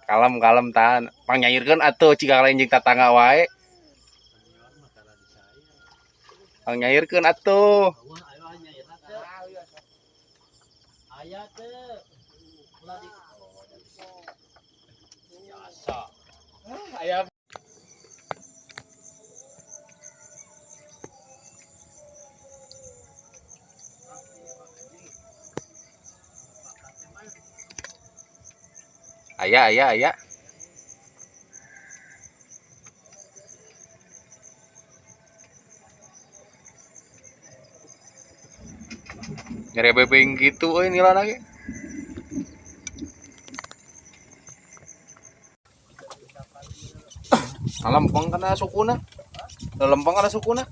Kalem-kalem tahan. Pangnyairkeun atuh ciga lain jeung tatangga wae. Pangnyairkeun atuh. Aya teu. Ulah di biasa. Aya. Aya aya aya. Nyari bebeng gitu euy nilana ge. Lempeng kana sukuna. Lempeng kana sukuna.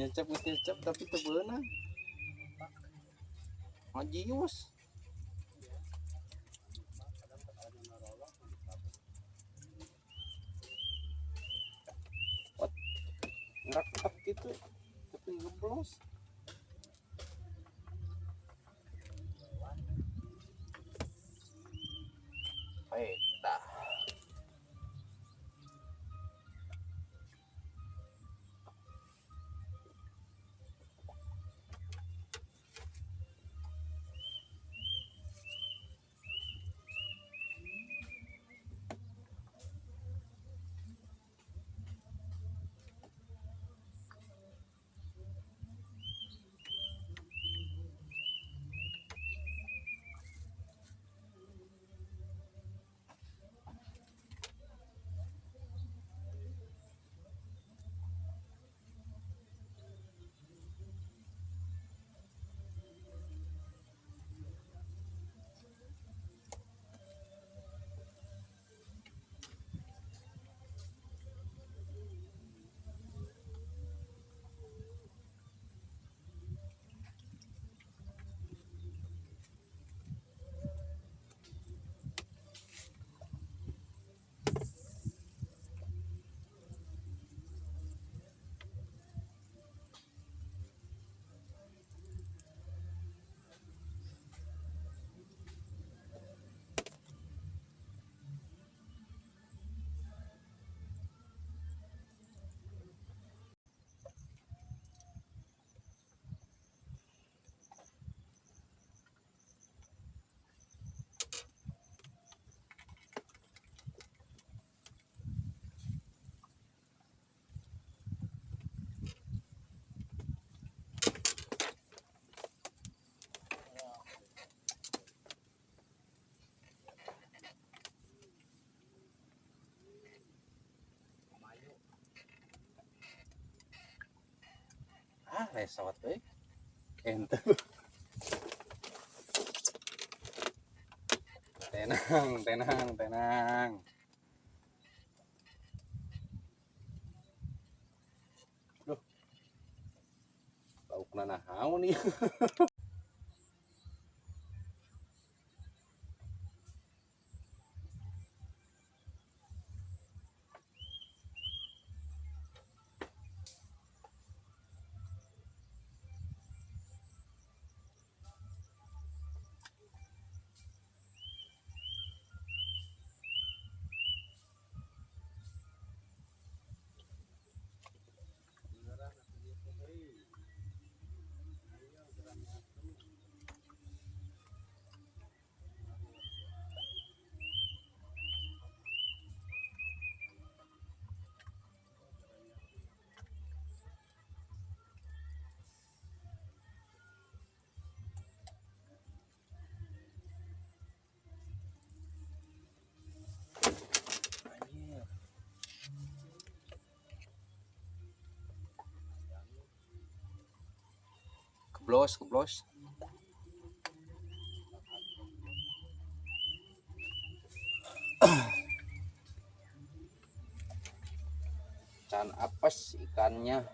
Nyecep geus nyecep tapi teu beunang. Majius. Ngerekep gitu tapi ngeblos. Dah. Resot euy. Ente. Tenang, tenang, tenang. Duh. Laukna naon ieu? Keblos, keblos. Can apes ikannya.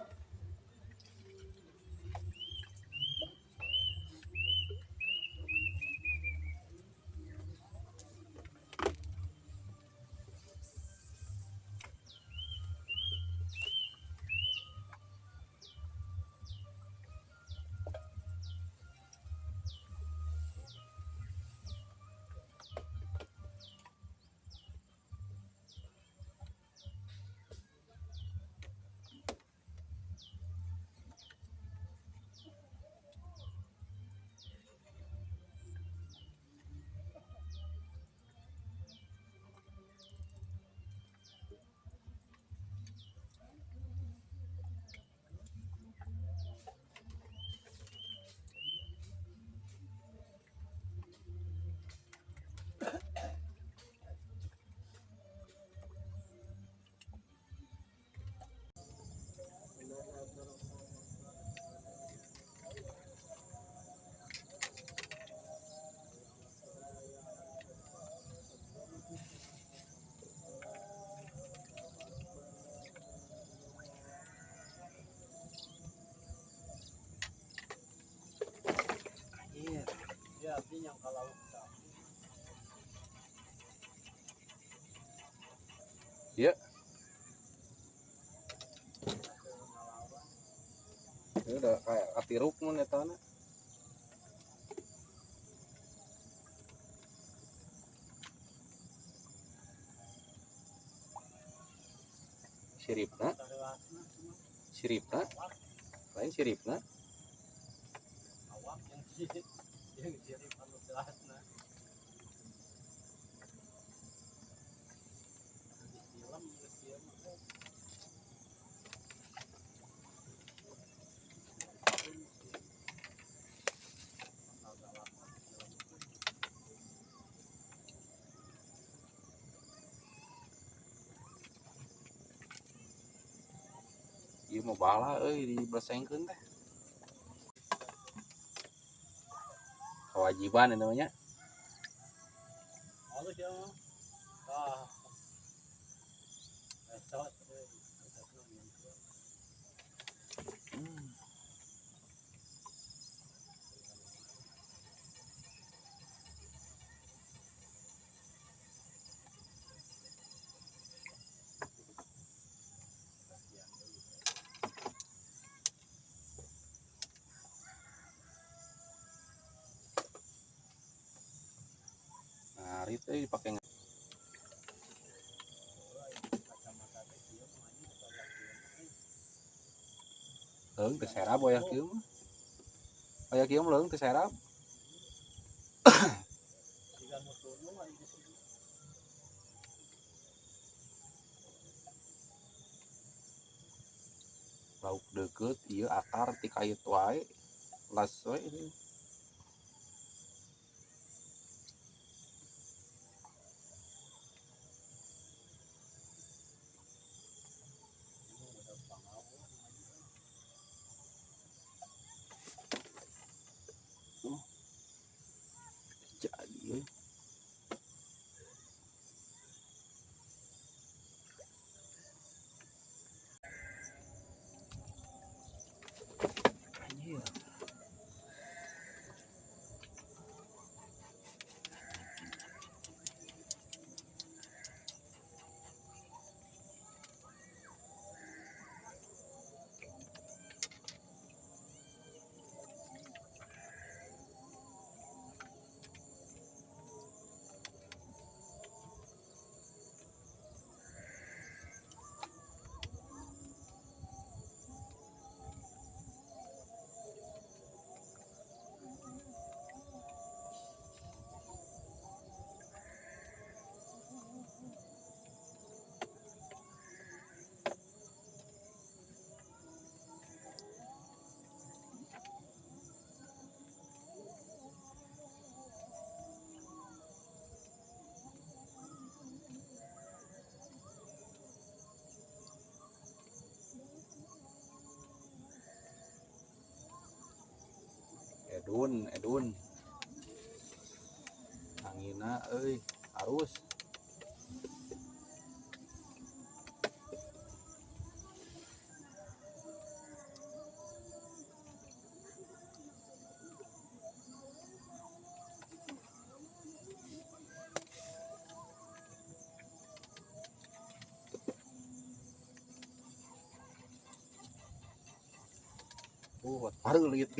Ya, abdi yang kalau Ya. Ya udah kayak katiruk mun eta na. Siripna, siripna, lain siripna. Awak yang sirip anu jelasna. Geus film, geus film. Ieu mah bala euy diblesengkeun teh. Kewajiban eta mah nya. Halus ya mah. Ah. Resot euy. Ngarit euy dipake leung teu serab wayah kieu mah. Wayah kieu mah leung teu serab. Siga nu tunu ari geus ieu. Lauk deukeut ieu akar ti kait wae. Las we ini. Edun, edun. Angina euy, arus. Pareulit.